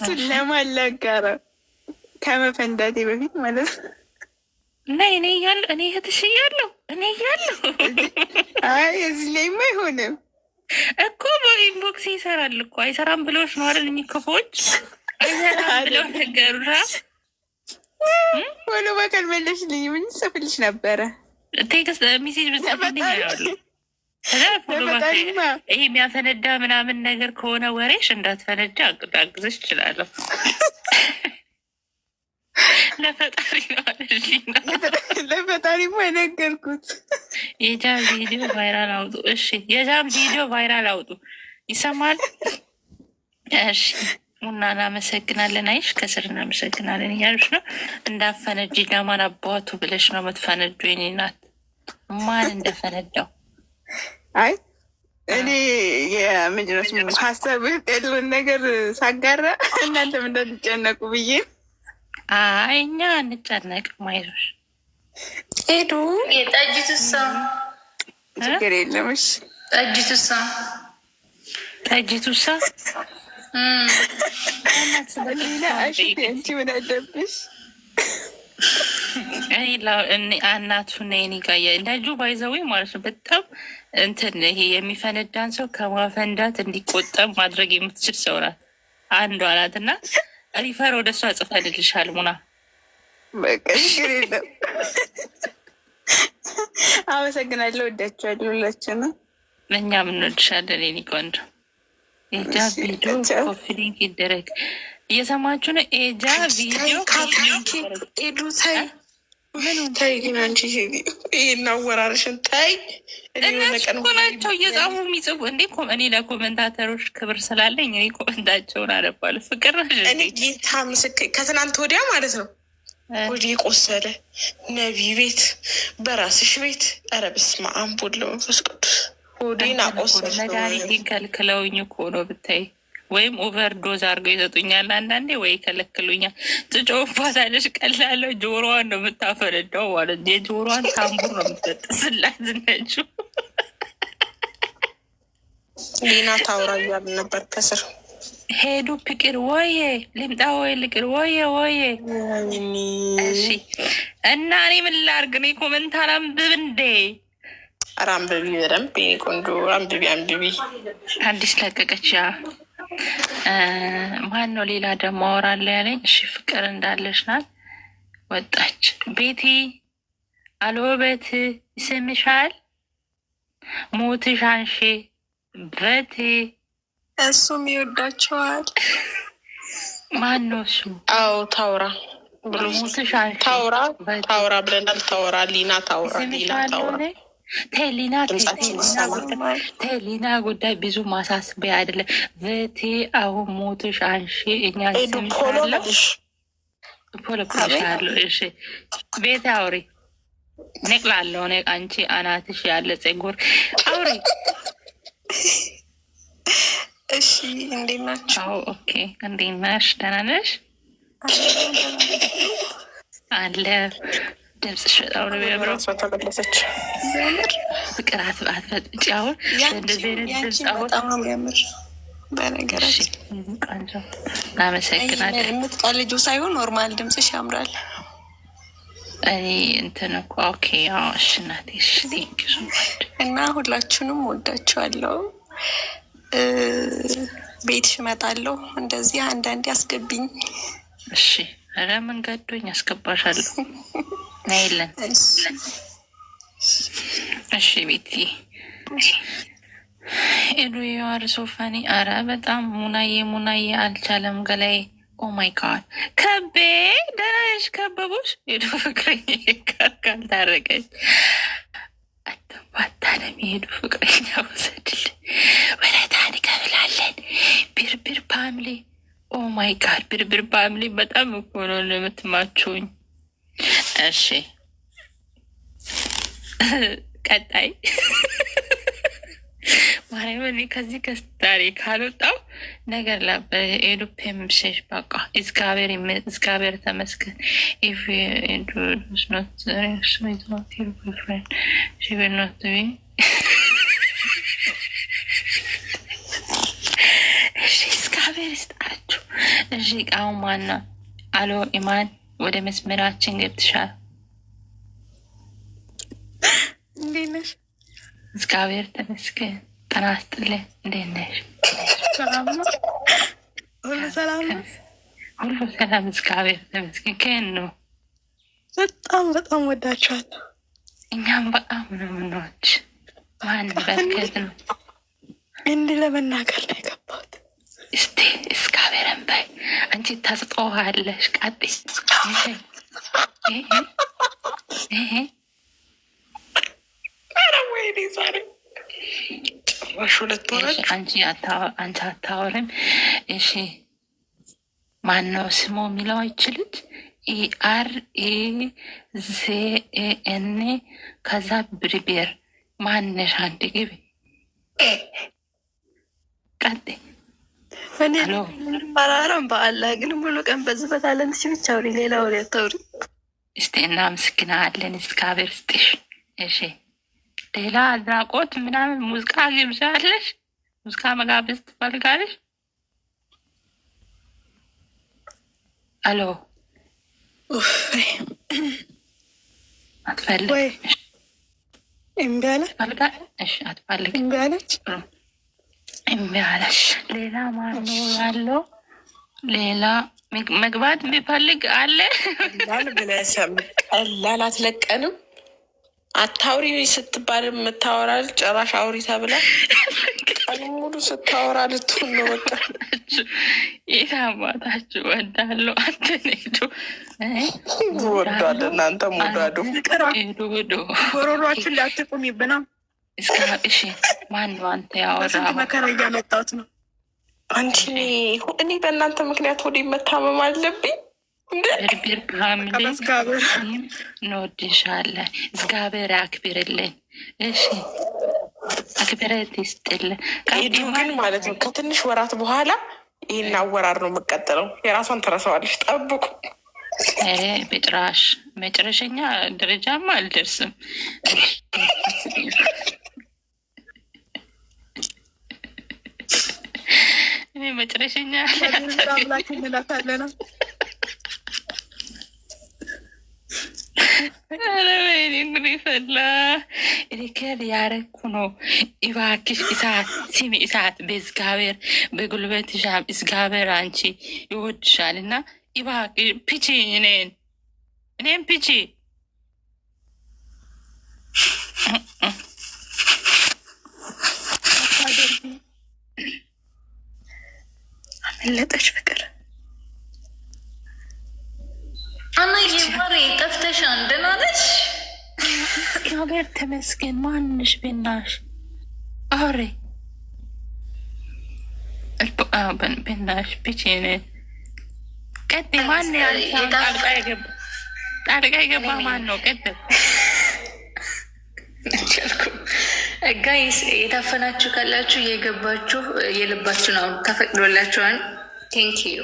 እሱን ለማላጋራ ከመፈንዳቴ በፊት ማለት ነው። እና እኔ እያለሁ፣ እኔ እህትሽ እያለሁ፣ እኔ እያለሁ። አይ፣ እዚህ ላይማ አይሆንም። እኮ በ inbox ይሰራል እኮ። አይሰራም ብለውሽ ነው አይደል? እኚህ ክፎች አይሰራም ብለው ነገሩሻ። Follow back አልመለሽልኝ። ምን ጽፍልሽ ነበረ? Text message ብጽፍልኝ አየዋለሁ። ከዛ follow back ለፈጣሪማ ይሄ የሚያፈነዳ ምናምን ነገር ከሆነ ወሬሽ እንዳትፈነጃ ላግዝሽ እችላለሁ። ለፈጣሪ ነው አለሽኝ ነው። ለፈጣሪማ የነገርኩት። የጃም ቪዲዮ viral አውጡ። እሺ፣ የጃም ቪዲዮ viral አውጡ። ይሰማል። እሺ ሙና እናመሰግናለን። አይሽ ከስር እናመሰግናለን እያሉሽ ነው። እንዳፈነጂ ለማን አባቱ ብለሽ ነው የምትፈነጁ? የኔ እናት ማን እንደፈነዳው? አይ፣ እኔ የምንድን ነው ስሙ ሀሳብ ውስጥ ያለውን ነገር ሳጋራ እናንተም እንዳትጨነቁ ብዬ። አይ፣ እኛ አንጨነቅም። አይዞሽ። ሄዱ። የጠጅቱሳ? ችግር የለም። እሺ። ጠጅቱሳ? ጠጅቱሳ? ሌላ እሺ፣ አንቺ ምን አለብሽ? እናቱ እኔ ጋ ነጁ by the way ማለት ነው። በጣም እንትን ይሄ የሚፈነዳን ሰው ከማፈንዳት እንዲቆጠብ ማድረግ የምትችል ሰው ናት፣ አንዷ ናት። እና refer ወደ እሷ ጽፈልልሻል ሙና። በቃ ችግር የለም። አመሰግናለሁ። ወዳችኋለሁ ሁላችሁንም። እኛም እንወድሻለን የኔ ቆንጆ። ኤጃ ቪዲዮ copy link ይደረግ። እየሰማችሁ ነው። ኤጃ ቪዲዮ copy link ይደረግ። ኤዱ ተይ ተይ፣ ግን አንቺ ይሄን አወራርሽን ተይ። እኔ የሆነ እነሱ ቀን እኮ ናቸው እየጻፉ የሚጽፉ እንዴ። እኔ ለ commentator ኦች ክብር ስላለኝ እኔ comment ኣቸውን አነባለሁ። ፍቅር ነሽ እኔ እንዴ? ጌታ ምስክር ከትናንት ወዲያ ማለት ነው ሆዴ ቆሰለ። ነቢ ቤት በራስሽ ቤት፣ ኧረ በስመ አብ ወወልድ ወመንፈስ ቅዱስ፣ ሆዴን አቆሰለ። መድኃኒቴን ከልክለውኝ እኮ ነው ብታይ። ወይም overdose አድርገው ይሰጡኛል አንዳንዴ፣ ወይ ይከለክሉኛል። ትጮህባታለሽ። ቀላለው ጆሮዋን ነው የምታፈነዳው ማለት ነው። የጆሮዋን ታምቡር ነው የምትበጥስላት ነችው። ሊና ታውራ እያሉ ነበር ከስር። ሄዱ ፍቅር ወዬ ልምጣ ወይ ልቅር ወዬ ወዬ። ወይኔ። እሺ፣ እና እኔ ምን ላድርግ? እኔ comment አላንብብ እንዴ? ኧረ አንብቢ በደንብ የኔ ቆንጆ፣ አንብቢ አንብቢ። አዲስ ለቀቀች። ያ ማን ነው? ሌላ ደግሞ አወራለሁ ያለኝ። እሺ፣ ፍቅር እንዳለች ናት። ወጣች። ቤቲ አሎ፣ በት ይስምሻል። ሞትሽ አንሺ በቴ። እሱም ይወዳቸዋል። ማን ነው እሱ? አዎ፣ ታውራ ብሎ ሞትሽ አንሺ ታውራ። በቴ። ታውራ ብለናል። ታውራ ሊና፣ ታውራ ሊና። ይስምሻል። ታውራ። ሆነ ተይ ሊና፣ ተይ ተይ ድምጻችን ሊና ይሰማል። ጉዳይ፣ ተይ ሊና ጉዳይ ብዙ ማሳስቢያ አይደለም። በቴ አሁን ሞትሽ አንሺ እኛ ኤዱ follow ስምሻለሁ። ልሽ Follow ብለሻለሁ። እሺ ቤት አውሪ። ነቅላለሁ እኔ አንቺ አናትሽ ያለ ፀጉር፣ አውሪ። እሺ፣ እንዴት ናችሁ? አዎ okay። እንዴት ነሽ? ደህና ነሽ? አለ ድምፅሽ በጣም ነው የሚያምረው። ራሷ ተመለሰች። ፍቅር አትበጥብጪ። አሁን እንደዚህ አይነት ድምፅ ያንቺ አሁን በጣም ነው የሚያምር። እሺ በነገራችን ቆንጆ፣ እናመሰግናለን። የምትቀልጁ ሳይሆን normal ድምፅሽ ያምራል። እኔ እንትን እኮ okay። አዎ እሺ እናቴ፣ እሺ thank you so much። እና ሁላችሁንም ወዳችኋለሁ። ቤትሽ እመጣለሁ። እንደዚህ አንዳንዴ አስገቢኝ። እሺ፣ ኧረ ምን ገዶኝ አስገባሻለሁ። ነይልን። እሺ። እሺ ቤቲ። ኤዱ you are so funny። አረ በጣም ሙናዬ፣ ሙናዬ አልቻለም ገላይ። Oh my God፣ ከቤ ደህና ነሽ? ከበቡሽ ሄዱ ፍቅረኛ ጋር ካልታረቀች አትፋታንም። የሄዱ ፍቅረኛ ውሰድልን፣ ወለታ እንከፍላለን። ቢርቢር family፣ oh my God፣ ቢርቢር family በጣም እኮ ነው የምትማችሁኝ። እሺ ቀጣይ ማርያም፣ እኔ ከዚህ ከስታሪ ካልወጣው ነገር ኤዱ ፔምሽሽ በቃ እግዚአብሔር ተመስገን። If ኤዱ does not with your boyfriend, she will not be። እሺ እግዚአብሔር ይስጣችሁ። እሺ አሁን ማን ነው? አሎ ኢማን፣ ወደ መስመራችን ገብትሻል። እንዴት ነሽ? እግዚአብሔር ተመስገን። ጤና ይስጥልኝ። እንዴት ነሽ? ሰላም ነው? ሁሉ ሰላም ነው? ሁሉ ሰላም፣ እግዚአብሔር ተመስገን። ከየት ነው? በጣም በጣም ወዳችኋለሁ። እኛም በጣም ነው የምንወድሽ። ማን በርከት ነው? እንዲህ ለመናገር ነው የገባሁት። እስቲ እግዚአብሔርን በይ። አንቺ ታስጦሃለሽ። ቃጤ ኧረ ወይኔ ዛሬ ጭራሽ ሁለት ሆናችሁ። አንቺ አታወሪም። እሺ ማነው ስሙ የሚለው አይችልች ኢአር ኢዜኤን ከዛ ብርቤር ማነሽ? አንድ ግቢ ቀጤ እኔ አሎ አላወራም። በአላህ ግን ሙሉ ቀን በዚህ በታለንትሽ ብቻ አውሪ፣ ሌላ ወሬ አታውሪ። እስቲ እናመሰግናለን። እግዚአብሔር ስጥሽ። እሺ ሌላ አድናቆት ምናምን ሙዚቃ ግብዣ አለሽ? ሙዚቃ መጋበዝ ትፈልጋለሽ? አሎ አትፈልግ ወይ እምቢ አለ እሺ አትፈልግ እምቢ አለች። እምቢ አለሽ። ሌላ ማነው ያለው? ሌላ መግባት የሚፈልግ አለ? ቀላል ብለሰም ቀላል አትለቀንም። አታውሪ ስትባል የምታወራል ጭራሽ አውሪ ተብላ ቀን ሙሉ ስታወራ ልትሆን ነው። በቃ የት አባታችሁ ወዳለሁ። አንተ ሄዱ ወዷል። እናንተ ሙዳዱ ሄዱ ሄዱ ጎሮሯችን ላትቁሚብና እስከ እሺ፣ ማነው አንተ በስንት ያወራው? መከራ እያመጣሁት ነው። አንቺ እኔ በእናንተ ምክንያት ወደ መታመም አለብኝ እንደ ብርብር family በእግዚአብሔር እንወድሻለን። እግዚአብሔር ያክብርልን። እሺ አክብረት ይስጥልን። ኤዱ ግን ማለት ነው ከትንሽ ወራት በኋላ ይህን አወራር ነው የምቀጥለው። የራሷን ትረሳዋለች። ጠብቁ። ኧረ በጭራሽ መጨረሻኛ ደረጃማ አልደርስም። እኔ መጨረሻኛ አምላክ እንላታለን። ኧረ ወይኔ ጉድ ፈላ። record ያረኩ ነው። እባክሽ እሳት ስሚ፣ እሳት በእግዚአብሔር በጉልበትሽ እግዚአብሔር አንቺ ይወድሻል እና እባክሽ ፒቺ እኔን ፒቺ። አመለጠች ፍቅር። አናዬ ማሬ ጠፍተሻል። ደህና ነሽ? እግዚአብሔር ተመስገን። ማንሽ ቤናሽ አውሬ ቤናሽ ፒቺ እኔን ቀጥ ማን ጣልቃ የገባ ጣልቃ የገባ ማን ነው? ቀጥ አልቻልኩም። Guys የታፈናችሁ ካላችሁ የገባችሁ የልባችሁን አሁን ተፈቅዶላችኋል። Thank you.